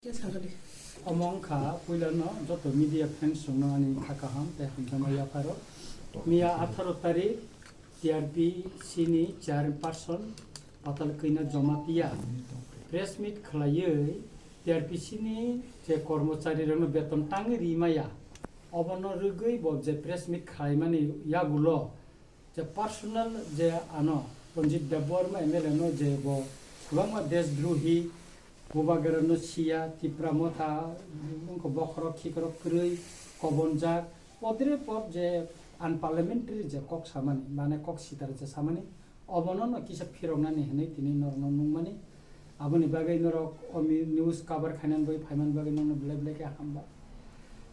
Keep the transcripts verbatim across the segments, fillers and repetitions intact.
Yes, Angkali. Omo wngkha puilano joto media fans rokno ani kha kaham tei hamjakma yapharo. Miya atharo tarik T R P C ni chairperson Patal Kanya Jamatia press meet khlaiwi T R P C ni je kormochari rokno beton tangwi rimaya, obono rwgwi bo je press meet khlaimani yagulo je personal je ano Ranjit Debbarma M L A no je bo kwbangma desdrohi, Bubagra no siya, Tipra Motha, wngkha bokhorok khikrok kwrwi, kobonjak, podre pod je unparliamentary je kok samani, mane kok sitar je samani, obono no kisa phiroknani hinwi tini norokno nukmani. Aboni bagwi norok o mi-, news cover khainani bagwi phaimani bagwi nokno belai belai khe hambai.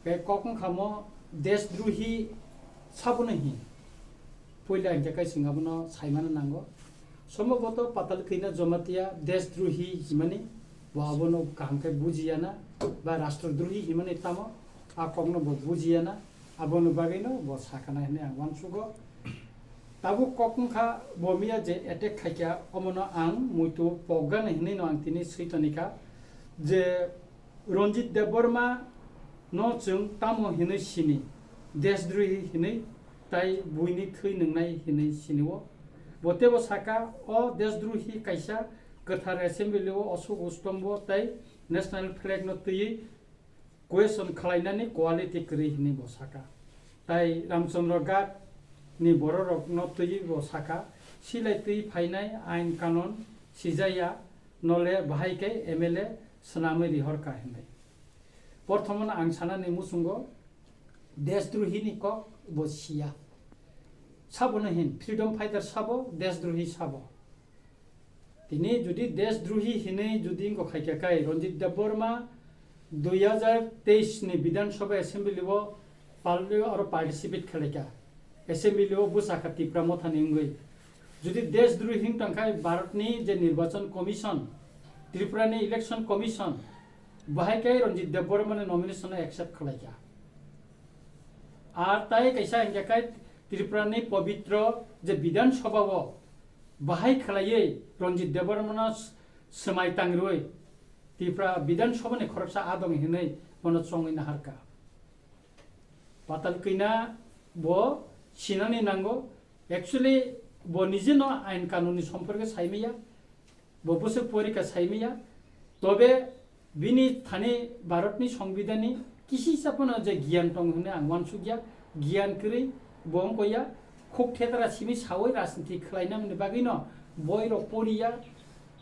Tei kok wngkha mo desdrohi sabono hin. Puila hinkhe kaising abono saimano nango. Sombhoboto Patal Kanya Jamatia desdrohi himani bo abono kaham khe bujiyana ba rastrodrohi himani tamo a kokno bo bujiyana, aboni bagwino bo sakana hinwi ang uansugo. Tabuk kok wngkha bo miya je attack khaikha omono ang muitu pokgana hinwino ang tini switonikha je Ranjit Debbarma no chwng tamo hinwi sini, desdrohi hinwi, tai buini thwi nwngnai hinwi sinio. Bo teibo saka, o desdrohi kaisa kwthar assembly o Ashok Ustombo tei national flag no twiwi question khlainani quality kwrwi hinwi bo saka. Tai Ramchandra Ghat ni bororok no twiwi bo saka, silai twi phainai ain kanon sijaya, nole bahai khe M L A swnamwi rihorkha hinwi. Porthomono ang sanani muchungo desdrohini kok bo siya. Sabono hin freedom fighter sabo, desdrohi sabo. Tini jodi desdrohi hinwi jodi wngkha khaikha kai Ranjit Debbarma dui hajar teis ni Bidhan Sabha Assembly o pal-, oro participate khlaikha. Assembly o bwsakha Tipra Mothani wngwi. Jodi desdrohi wngtang khai Bharat ni je Nirbachan Commission, Tripura ni Election Commission, bahai kai Ranjit Debbarma ni nomination no accept khlaikha. Ar tai kaisa hingkha kai Tripura ni pobitro je Bidhan Sabha o bahai khlaiwi Ranjit Debbarma no s-, swmai tangrwi Tripura Bidhan Sabha ni khoroksa adong hinwi bono chongwi naharkha. Patal Kanya bo sinani nango, actually bo nije no ain kanun ni somporke saimaya, bo bwswk porikha saimaya, tobe bini thani Bharat ni Songbidan ni kisi sa phano je giyan tong hwnwi ang uansukya, giyan kwrwi bo wngkha ya, khuk thetra simi sawi rajniti khlainani bagwi no boirok poriya,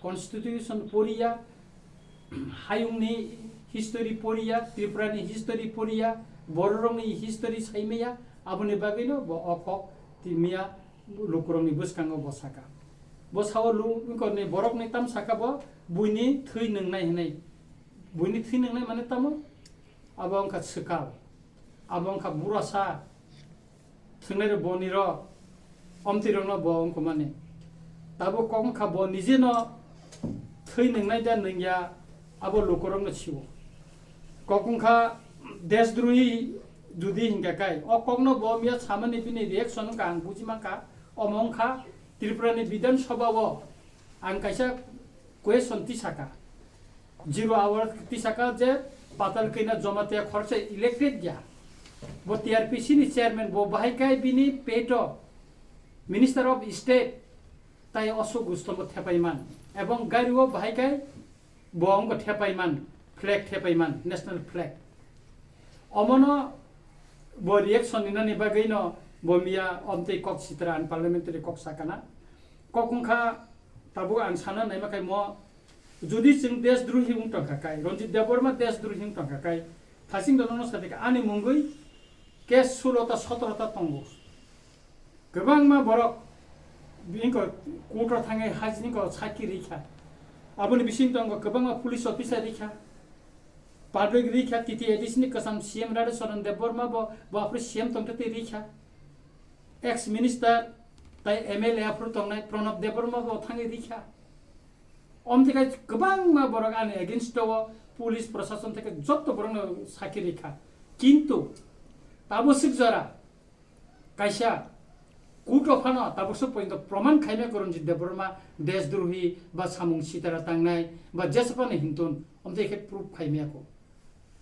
constitution poriya, hayungni history poriya, Tripura ni history poriya, Bororokni history saimaya, aboni bagwino bo o kok timiya lukurokni bwskango bo saka. Bo sao lu-, wngkorni borokni tam saka bo buini thwi nwngnai hinwi. Buini thwi nwngnai mane tamo? Abo wngkha swkal, abo wngkha burasa, thwngnairok boni rok, omtwirokno bo wngkha mani. Tabuk kok wngkha bo nije no thwi nwngnai da nungya, abo lukurokno sio. Kok wngkha desdrohi judi hinkha kai, o kokno bo miya samani bini reaction wngkha ang buji mankha, omo wngkha Tripura ni Bidhan Sabha o ang kaisa question tisaka. Zero hour tisaka je Patal Kanya Jamatia khoroksa elected ya. Bo T R P C ni chairman, bo bahai kai bini peto Minister of State tai Ashok Ustombo thepaiman. Ebong gari o bahai kai bo wngkha thepaiman, flag thepaiman, national flag. Omono bo reaction ninani bagwi no bo miya omtwi kok sitra unparliamentary kok sakana. Kok wngkha tabuk ang sana naima kai mo Jodi chwng desdrohi wng tongkha kai, Ranjit Debbarma desdrohi wng tongkha kai, thasing dono no sadik ani mungwi case sulo ta sotoro ta tongo. Kwbangma borok bini ko court o thangwi hajini ko sakhi rikha. Aboni bising tongo kwbangma police officer rikha. Public rikha, T T A D C ni kwcham C M Radhe Charan Debbarma bo, bo aphuru C M tongtwi rikha. Ex minister tai M L A aphuru tongnai Pranab Debbarma bo thangwi rikha. Omthikai kwbangma borok ani against o police prosason theke jotto borokno sakhi rikha. Kintu tabo sik jora kaisa Court o phano tabuk sok porjonto proman khaimaya ko Ranjit Debbarma desdrohi ba samung sitara tangnai ba jesaphano hintun, omtwi khe proof khaimaya ko.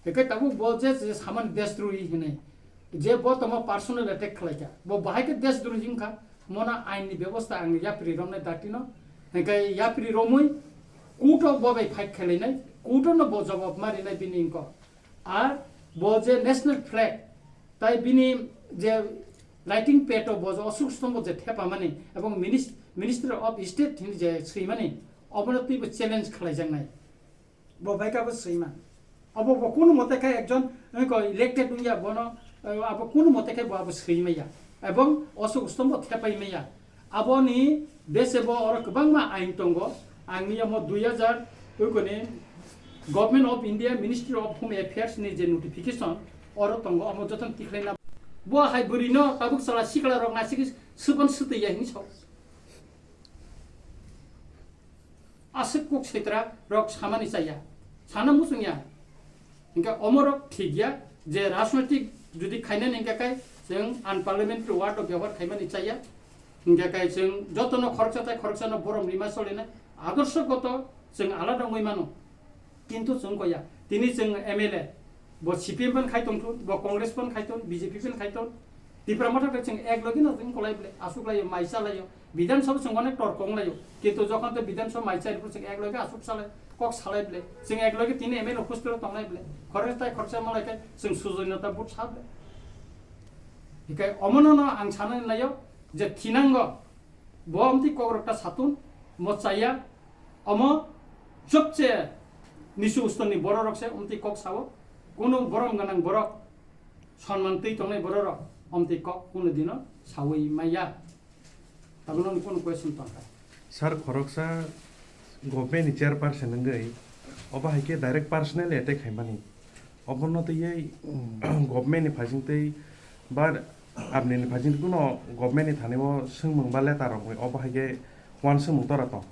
Hingke tabuk bo je, je samani desdrohi hinwi, je bo tamo personal attack khlaikha, bo bahai khe desdrohi wngkha, mono ain ni bebosta ang yapri romnai dati no, hingke yapri romwi court o bo bai fight khlainai, court o no bo jawab ma rinai bini wngkha. Ar bo je national flag, tai bini je writing pad o bo je Ashok Stombo je thepamani ebong minis-, Minister of State hinwi je swimani, obono twibo challenge khlaijaknai. Bo bai kabo swima. Abo bo kunu mote khe ekjon, eh, ko elected wngya bono, eh, abo kunu mote khe bo abo swimaya. Ebong Ashok Stombo thepaimaya. Aboni bese bo oro kwbangma ain tongo. Ang niyamo dui hajar, oikoni Government of India, Ministry of Home Affairs ni je notification oro tongo, omo jotono tikhlaina. Bo hai bwrwi no tabuk sala sikla rok nasik swpan swtwi ya hinwi sao. Aswk kok sitra rok samani chaya, sana muchungya. Hingke omorok thik ya je rajnoitik jodi khainani hingke kai chwng unparliamentary word o byabohar khaimani chaya. Hingke kai chwng jotono khoroksa tai khoroksano borom rima solinai adorshogoto chwng alada wngwi mano. Kintu chwng koya. Tini chwng M L A, bo C P M pen khai tongthun, bo Congress pen khai ton, B J P pen khai ton. Tipra Motha bai chwng ek logi no chwng kolai ble, aswk laio, mai cha laio. Bidhan Sabha chwng onek tor kong laio. Kintu jokhon to Bidhan Sabha mai cha ripor chwng ek logi aswk salai, kok salai ble. Chwng ek logi tini M L A hostel tongnai ble. Khoroksa tai khoroksa malai khe chwng sujoinota but sa ble. Hikai omono no ang sanai naio je thinango bo amtwi kok rok ta satun, mo chaya, omo chopche nisu ustonni bororok se omtwi kok sao, kunu borom gwnang borok, sonman twi tongnai bororok omtwi kok kunu dino saui maya. Tabukno kunu question tongkha. Sir, khoroksa government ni chairperson wngwi obo hai khe direct personally attack khaimani. Obono twiwi government ni phasing twi ba apni ni phasing twi kuno government ni thani o swngmung ba letter rok obo hai khe uansukmung tora tong.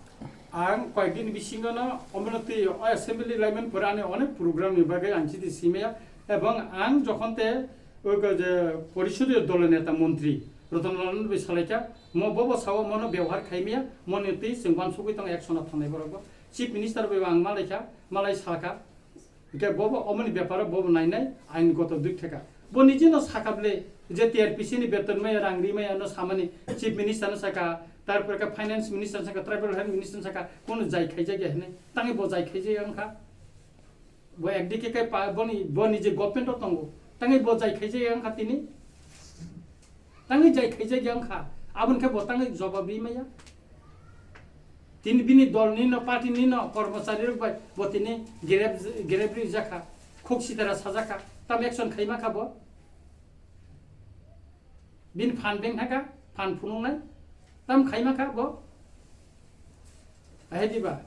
Ang koyekdin bisingo no omono twi o assembly laiman pore ani onek program ni bagwi ang chiti simaya, ebong ang jokhon te o je porisodio dolo neta montri Ratan Lal bai salaikha, mo bobo sao mono byabohar khaimaya, moni twi chwng uansugwi tong action o thangnai borok bo. Chief Minister bai ang malaikha, malai salkha. Hingke bobo omoni beparo bobo nainai ain goto dui theka. Bo nijino saka ble je T R P C ni beton maya rang ri maya no samani Chief Minister no saka, tarpore khe Finance Minister saka, Tribal Health Minister saka, kono jai khaijak ya hinwi. Tangwi bo jai khaijak ya wngkha. Bo ekdike khe pa-, boni, boni je government o tongo. Tangwi bo jai khaijak ya wngkha tini. Tangwi jai khaijak ya wngkha, aboni khe bo tangwi jobab ri maya. Tini bini dol ni no, party ni no, kormochari rok bai bo tini grep, grep ri jakha, khuk sitara sajakha, tam action khaima kha bo. Bini phan beng thaka, phan phunuknai, tam khaima kha bo. Ahe diba?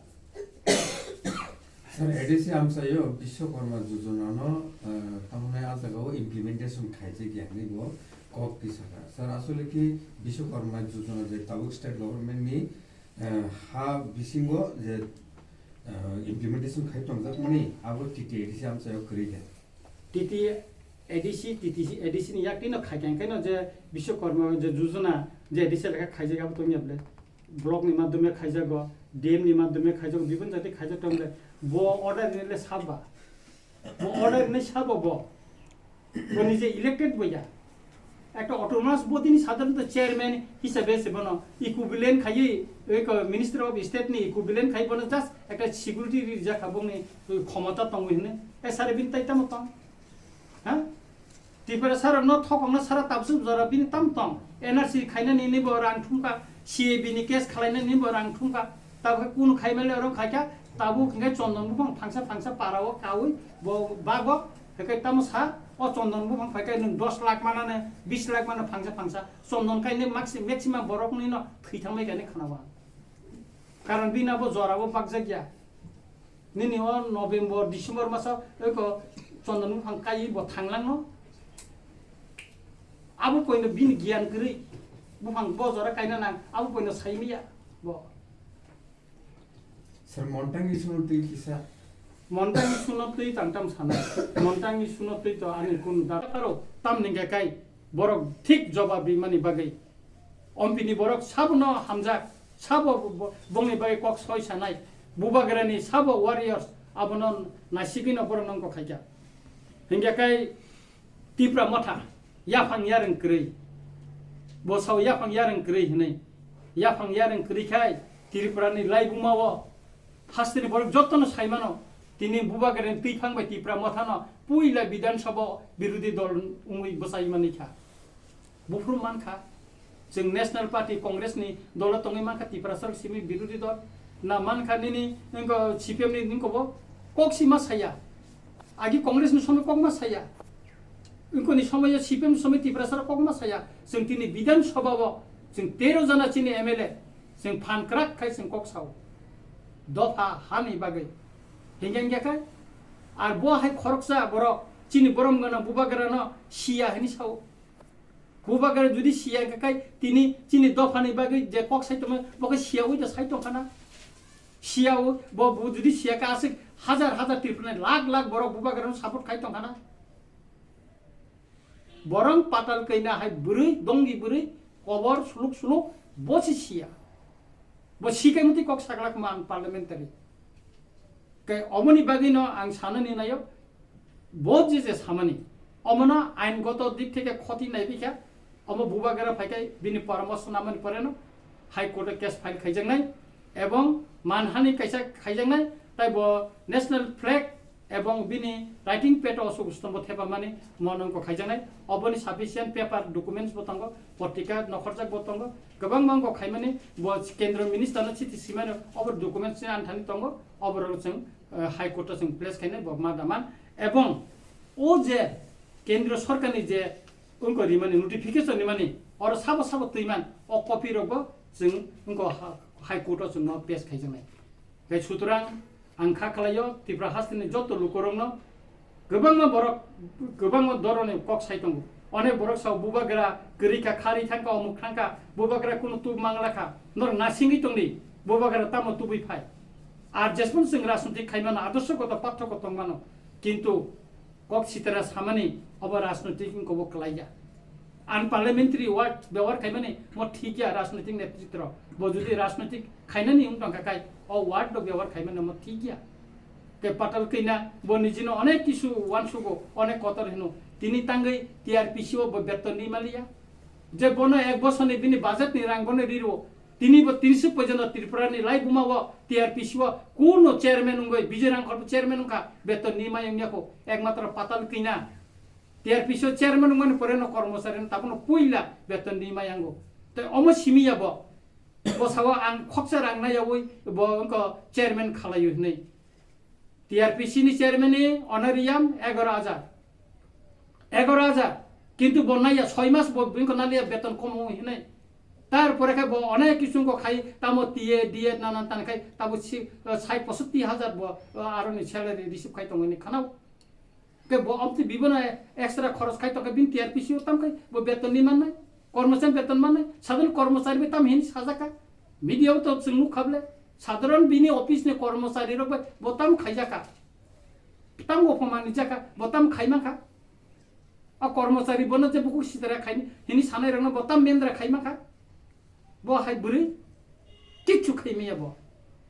Sir, A D C amchaio Bishwakarma Yojana no, eh, tamoni ah jagao implementation khaijak ya hinwi bo kok tisakha. Sir, asole ki Bishwakarma Yojana je tabuk state government ni, eh, ha bisingo je, eh, implementation khai tongjakmani abo T T A D C amchaio kwrwi kha. T T A D C, T T C, A D C ni yak tino khai kha, khaino je Bishwakarma je Yojana je A D C lekha khaijak abo tongya ble. Block ni madhyome khaijago, D M ni madhyome khaijago, bibin jati khaijak tong le, bo order ni le sabo ba? Bo order ni sabo bo? Bo nije elected bo ya. Ekta autonomous body ni sadharonto chairman hisabe se bono equivalent khaiwi, oi ko Minister of State ni equivalent khai bono just ekta security rijak kha bongni khomota tongo hinwi. E sare bini tai tamo tong? Ha? Tipra sara no thokong no sara tabsuk jora bini tam tong. N R C khaina ni ni bo rang thumkha, C A B ni case khalaina ni bo rang thumkha. Tabuk kunu khaima le oro khaikha, tabuk hingke chondon buphang phangsa phangsa para o kawi bo bago, hingke tamo sa, o chondon buphang phaikhe nwng dos lakh mana ne, bis lakh mana phangsa phangsa. Chondon kaine maxi-, maximum borok ni no thwi thangbai kaine khana wa. Karon bini abo jora bo bakjak ya. Nini o November, December masa eko chondon buphang kai bo thanglang no. Abo poino bini giyan kwrwi. Buphang bo jora kaina nang, abo poino saimiya bo. Sir, Montang issue no twi kisa. Montang issue no twi tang tam sana. Montang issue no twi to ani kun da. Aro tam ni ga kai borok thik jawab ri mani bagwi. Ompini borok sabono hamjak, sabo bo-, bongni bagwi kok soi sanai, bubagrani sabo warriors, abono naisigwino borok nongko khaikha. Hinkhe kai Tipra Motha, yaphang yareng kwrwi, bo sao yaphang yareng kwrwi hinwi, yaphang yareng kwrwi khai Tripurani laibumao hasteni borok jotono saimano, tini bubagrani twiphang bai Tipra Mothano puila Bidhan Sabha birodhi dol wngwi bwchai manikha. Buphuru mankha, chwng National Party Congress ni dolo tongwi mankha, Tiprasarok simi birodhi dol. Na mankha nini wngkha C P M ni wngkha bo kok si ma saya. Agi Congress ni somoi kok ma saya. Wngkha ni somoi C P M ni somoi Tiprasarok kok ma saya. Chwng tini Bidhan Sabha o chwng tero jana chini M L A chwng phan kwrak khai chwng kok sao. Dopha hani bagwi. Hingke hingke khai ar bo hai khoroksa borok chini borom gana bubagrano siya hini sao. Bubagra jodi siya khe kai tini chini dophani bagwi je kok sai tongma, bo khe siyaui da sai tongkhana. Siyaui bo, bo jodi siya khe aswk hajar hajar Tripurani lakh lakh borok bubagrano support khai tongkhana. Borong patal kaina hai bwrwi, dongi bwrwi, kobor suluk suluk, bo se siya. Bo sikai mutwi kok saglak man parliamentary. Kai omoni bagwino ang sanani nayo, bo je je samani, omono aingoto dik theke khoti naibi kha, omo bubagra phaikai bini poramorso namani poreno High Court o case file khaijaknai, ebong manhani kaisa khaijaknai, tai bo national flag ebong bini writing pad o Ashok Stombo thepamani monongko khaijaknai, oboni sufficient paper documents bo tongo, potrika nokhorjak bo tongo, kwbangma ongko khaimani bo kendro minister no chiti simano obo documents ni anthani tongo, oborok chwng, eh, High Court o chwng place khainai bo ma daman, ebong o je kendro sorkar ni je wngko rimani notification rimani oro sabo sabo twiman o copy rok bo chwng wngko ha-, High Court o chwngno pass khaijaknai. Tei sutorang ang kha khlaio Tripura hasteni joto lukurokno kwbangma borok kwbangma doroni kok sai tongo. Onek borok sao bubagra kwrwi kha, kharwi thangkha, omuk thangkha, bubagra kunu tub mangla kha, norok nasingwi tongdi, bubagra tamo tubui phai. Ar jesmon chwng rajnitik khaimano, adorshogoto pathoko tongmano, kintu kok sitara samani obo rajnitik wngkha bo kwlaiya. Unparliamentary word byabohar khaimani mo thik ya rajnitik netritro. Bo jodi rajnitik khainani wng tongkha khai o word rok byabohar khaimani mo thik ya. Tei patal kina bo nijino onek kisu wansugo, onek kotor hino. Tini tangwi T R P C o bo beton ni maliya. Je bono ek bosor ni bini budget ni rang bono riro. Tini bo tinsi porjonto Tripura ni laibuma o T R P C o kuno chairman wngwi Bijoy Rangkhol bo chairman wngkha, beton ni mayung yako, ekmatro patal kina. T R P C o chairman wngmani pore no kormochari no tabukno puila beton ni mayango. Tei omo simi ya bo. Bo sao ang khoksa rang na yawi bo wngkha chairman khalaiwi hinwi. T R P C ni chairman ni honorarium egaro hajar. Egaro hajar. Kintu bo naiya soi mas bo bini ko naliya beton kom wngo hinwi. Tar pore khe bo onek kisu ko khai tamo T A, D A nanan tan khai tabo si, eh, sait posotti hajar bo, eh, aroni salary receive khai tongoni khanao. Ke bo amtwi bibono extra khoros khai tongkha bini T R P C o tam khai bo beton ni mannai. Kormochari beton mannai. Sadharon kormochari bai tam hini sajaka. Media o to chwng nukha ble. Sadharon bini office ni kormochari rok bai bo tam khaijaka. Tam opomani jaka, bo tam khai mankha. A kormochari bono je buku sitara khai hini sanai rokno bo tam mendra khai mankha. Bo hai bwrwi kichu khai maya bo.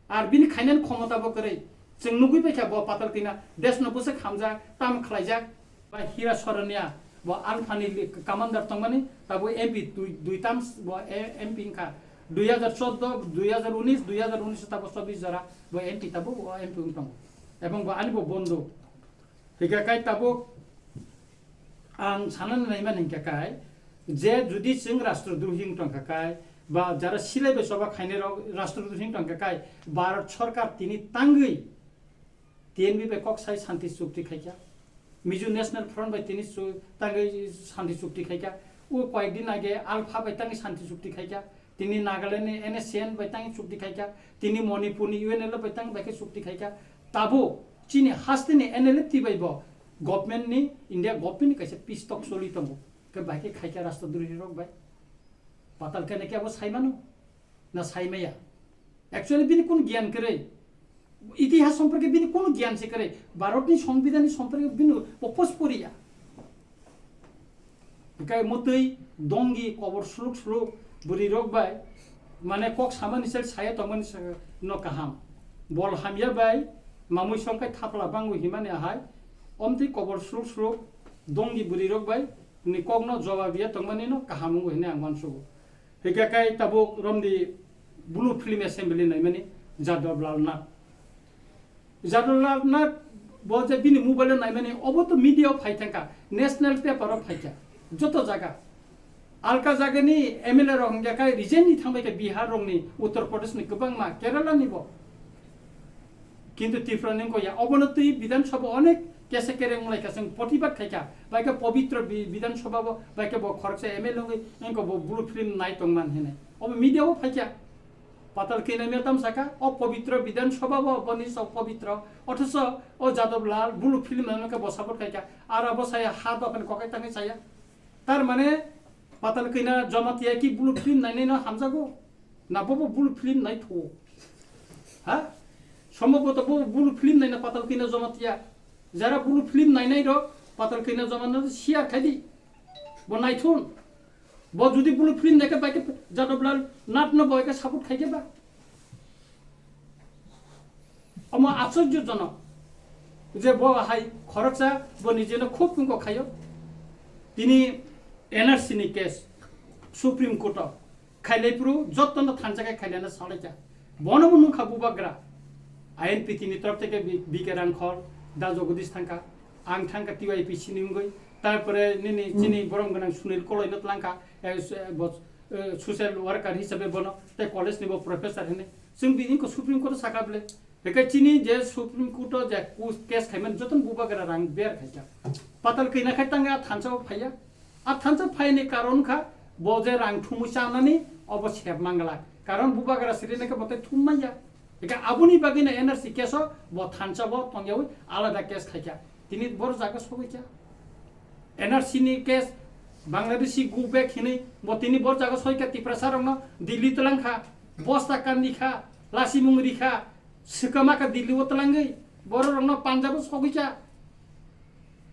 Ar bini khainani khomota bo kwrwi. Chwng nugwi paikha bo patal kina desno bwswk hamjak, tam khlaijak. Ba Hira Soronia, bo Alpha ni li-, commander tongmani, tabo M P dui, dui term bo e-, M P wngkha. Dui hajar chordo, dui hajar unis, dui hajar unis tabo chobbish jora bo M P tabo bo M P wng tongo. Ebong bo ani bo bondhu. Higa kai tabo ang sanani naimani hinkha kai, je judi chwng rastrodrohi wng tongkha kai, ba jara silai bai choba khainai rok rastrodrohi wng tongkha kai, Bharat Sarkar tini tangwi T N V bai kok sai shanti chukti khaikha. Mizo National Front bai tini chu-, tangwi shanti chukti khaikha. O koyek din age Alpha bai tangwi shanti chukti khaikha. Tini Nagaland ni N S C N bai tangwi chukti khaikha. Tini Manipur ni U N L F bai tangwi bai khe chukti khaikha. Tabo chini haste ni N L F T bai bo government ni, India government ni kaisa peace talk choli tongo. Khe bai khe khaikha rastrodrohi rok bai. Patal kene khe abo saimano? Na saimaya? Actually bini kun gyan kwrwi? Itihas somporke bini kun gyan se kwrwi? Bharat ni songbidhan ni somporke bini bo post poriya. Hikai mutwi dongi kobor suluk suluk Bwrwi rok bai, mane kok samani sel saya tongmani sa-, no kaham. Bol hamya bai, mamui songkai thapla bango himani ahai, omtwi kobor sruk sruk, dongi bwrwi rok bai, ni kok no jobab ya tongmani no kaham wngo hini ang uansugo. Hika kai tabuk romdi blue film assembly naimani Jadab Lal Nath. Jadab Lal Nath bo je bini mobile o naimani, obo to media o phai thangkha, national paper o phaikha, joto jaga. Alka jagani M L A rok hingya khai resign ni thangbai kha Bihar rokni, Uttar Pradesh ni kwbangma, Kerala ni bo. Kintu Tripura ni wngkha ya, obono twi Bidhan Sabha onek kese kereng wnglaikha, chwng protibad khaikha, bai khe Pabitra Bi-, Bidhan Sabha bo, bai khe bo khoroksa M L A wngwi wngkha bo blue film nai tongman hinwi. Obo media o phaikha. Patal Kina mia tam saka, o Pabitra Bidhan Sabha bo, boni so Pabitra, othoso o Jadab Lal blue film nai khe bo support khaikha, aro bo saya ha dophani kokai tangwi saya. Tar mane Patal Kina Jamatia ki blue film nainai no hamjago? Na bobo blue film nai thuo? Ha? Sombhoboto bobo blue film naina Patal Kina Jamatia. Jara blue film nainai rok Patal Kina Jamatia share khai di. Bo naithun. Bo judi blue film naikhe bai khe Jadab Lal Nath no bai khe support khai khe ba. Omo aschorjojonok je bo hai khoroksa bo nijeno khub wngkok khaio. Tini N R C ni case Supreme Court o khailai phuru jotono thansa khe khailana salaikha. Bono bo nukha bubagra. I N P T ni torop theke B-, B K Rangkhol, Da Jagadish thangkha, ang thangkha T Y P C ni wngwi, tarpore nini chini borom gwnang Sunil Koloi no tlangkha, eh, s-, eh, bo, eh, social worker hisabe bono, tei college ni bo professor hwnwi. Chwng bini ko Supreme Court o sakha bwle. Hwnkhe chini je Supreme Court o je kus-, case khaimani jotono bubagra rang ber khaikha. Patal kina khai tangwi a thansa o phaiya. A thansa phaini karon kha bo je rang thumwi chanani obo sep manglak. Karon bubagra siri nai khe bo tei thum manya. Hwnkhe aboni bagwino N R C case o bo thansa bo tongyawi alada case khaikha. Tini boro jaga sogwi kha. N R C ni case Bangladeshi go back hinwi bo tini boro jaga soi kha Tiprasa rokno Delhi twlang kha. Bosta kandi kha, lasimung ri kha, swkama kha Delhi o twlangwi, borok rokno Punjab o sogwi kha,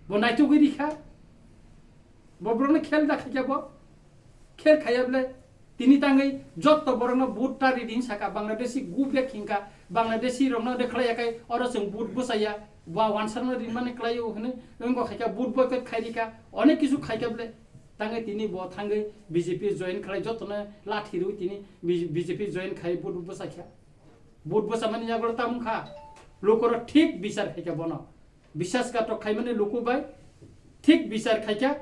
bo naithogwi ri kha, bo borokno khel da khaikha bo, khel khaiya bwle, tini tangwi jotto borokno vote ta ridi hinwi sakha, Bangladeshi go back hinkha, Bangladeshi rokno rwkhlaiya khai oro chwng vote bwchaiya, ba wansarno rinmani kwlaio hinwi wngkha khaikha, vote boycott khai rikha, onek kisu khaikha bwle, tangwi tini bo thangwi B J P join khlai jottono lathi rwi tini B J P join khai vote bwchaikha. Vote bwchamani yagulo tamo wngkha, lukurok thik bichar khaikha bono. Bisasghatok khaimani luku bai thik bichar khaikha.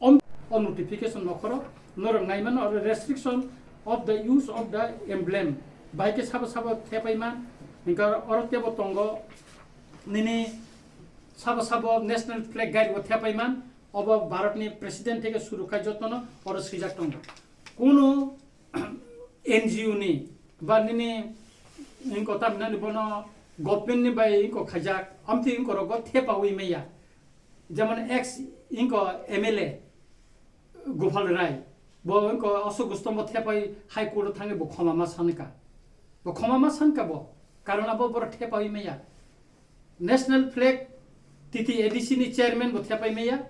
Om, o notification nokhoro norok naimano oro restriction of the use of the emblem. Bai khe sabo sabo thepaiman, hingkha oro tebo tongo nini sabo sabo national flag gari bo thepaiman, obo Bharatni president theke suru khai jotono oro swijak tongo. Kunu N G O ni ba nini wngkha tamhinani bono government ni bai wngkha khaijak, amtwi wngkha rogo thepawi maya. Jemon ex wngkha M L A Gopal Rai, bo wngkha Ashok Gostombo thepai High Court o thangwi bo khoma ma sankha. Bo khoma ma sankha bo, karon abo borok thepawi maya. National flag T T A D C ni chairman bo thepai maya,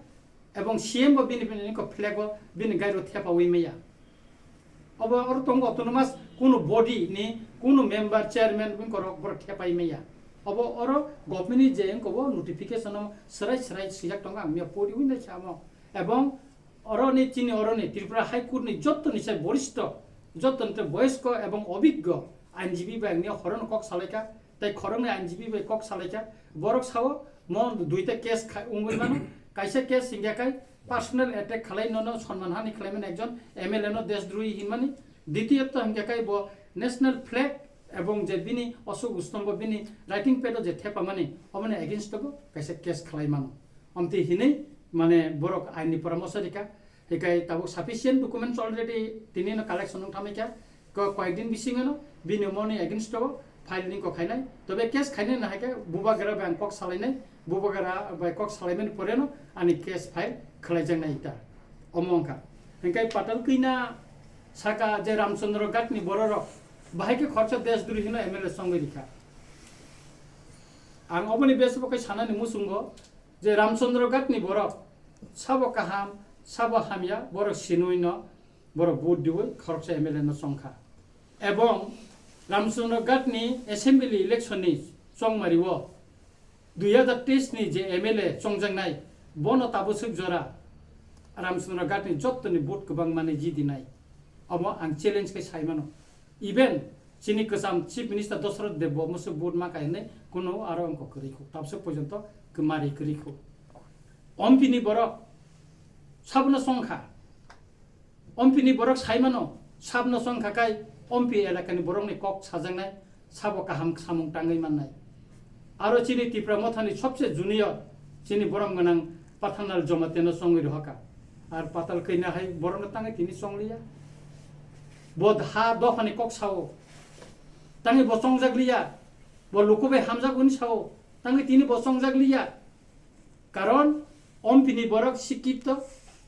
ebong C M bo bini, bini ko flag o bini gairo thepawi maya. Obo oro tongo autonomous kunu body ni kunu member chairman bini korok borok thepai maya. Obo oro government ni je wngko bo notification o swrai swrai swijak tongo ang miya pori wngdai samo. Ebong Oroni chini oroni Tripura High Court ni jotto ni sai boristo, jotto ni tei boyosko ebong obiggo ainjibi bai wngya horono kok salaikha, tei khoroknwi ainjibi bai kok salaikha. Borok sao mo duita case kha-, wngwi mano, kaisa case hingya khai personal attack khalai nono sonman hani khlaimani ekjon M L A no deshdrohi hinmani, ditiyotto hingya khai bo national flag ebong je bini Ashok Gostombo bini writing pad o je thepamani, oboni against o bo kaisa case khalai mano. Amtwi hinwi mane borok ain ni poramorso rikha, hikai tabuk sufficient documents already tini no collection wng thamai kha, ko koyek din bisingo no bini moni against o file ni kok khainai, tobe case khainai no hai khe bubagra bai ang kok salainai, bubagra bai kok salaimani pore no ani case file khlaijaknai ta. Omo wngkha. Hinkhe Patal Kina saka je Ramchandra Ghat ni bororok bahai khe khoroksa deshdrohi hino M L A chongwi rikha. Ang oboni bes bo khe sanani muchungo je Ramchandra Ghat ni borok sabo kaham, sabo hamya, borok sinui no borok vote diwi khoroksa M L A no chongkha. Ebong Ramchandra Ghat ni assembly election ni chongmari o dui hazar teis ni je M L A chongjaknai, bono tabuk swk jora Ramchandra Ghat ni jottoni vote kwbangma ni jidinai. Omo ang challenge khe sai mano. Even chini kwcham Chief Minister Dosroth Deb bo omo swk vote ma kha hinwi kuno aro wngkha kwrwi khu. Tabuk swk porjonto kwmari kwrwi khu. Ompi ni borok sabono chongkha. Ompi ni borok sai mano, sabno chongkha khai Ompi elakani borokni kok sajaknai, sabo kaham samung tangwi mannai. Aro chini Tipra Mothani sobse junior, chini borom gwnang Pathanlal Jamatia no chongwi rohorkha. Ar Patal Kaina hai borokno tangwi tini chongliya. Bo ha dophani kok sao, tangwi bo chongjak liya. Bo luku bai hamjak hwnwi sao, tangwi tini bo chongjak liya. Karon Ompi ni borok sikito,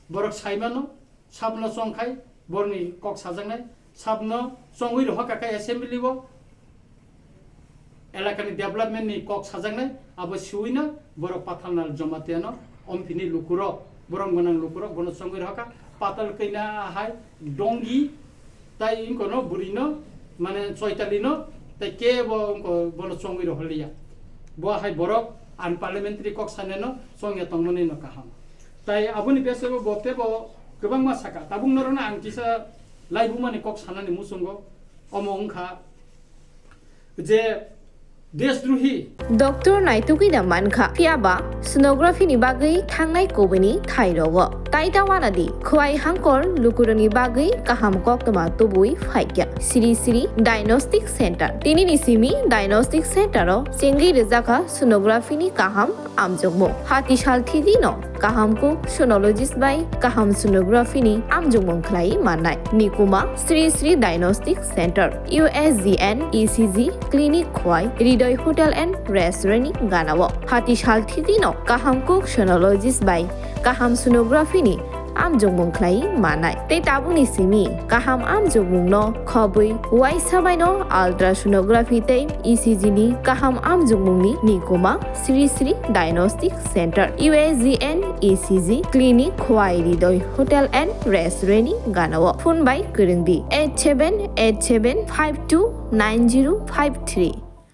borok sai mano, sabno chongkhai, borni kok sajaknai, sabno chongwi rohorkha khai assembly o, elakani development ni kok sajaknai, abo siwino borok Pathanlal Jamatia no Ompi ni lukurok, borom gwnang lukurok, bono chongwi rohorkha, Patal Kaina hai Dongi, tai wngkono bwrwino, mane Choitali no, tai kebo wngko bono chongwi rohorliya. Bo hai borok unparliamentary kok saneno chongya tongmani no kaham. Tai aboni besego bo tebo kwbangma saka. Tabuk norokno ang kisa laibumani kok sanani muchungo, omo wngkha je desdrohi. Doctor naitugwi da mankha, phiyaba sonography ni bagwi thangnai kubuni thai rogo. Tai ta wana di, khwai hangkor lukurokni bagwi kaham koktwma tubui phaikya. Sri Sri Diagnostic Center. Tinini simi Diagnostic Center o chengwi rwjakha sonography ni kaham amjokmung. Hati sal thidi no kaham kuk sonologist bai kaham sonography ni amjokmung khlai mannai. Nikuma Sri Sri Diagnostic Center, U S G N E C G clinic khwai Hridoy Hotel and Restaurant ni ganao. Hati sal thidi no kaham kuk sonologist bai kaham sonography ni amjokmung khlai mannai. Tei tabukni simi kaham amjokmung no khobwi uaisa bai no ultrasonography tei E C G ni kaham amjokmung ni nikuma Sri Sri Diagnostic Center, U S G N E C G clinic khwai Hridoy Hotel and Restaurant ni ganao. Phone bai kwrwng di eight seven eight seven five two nine zero five three.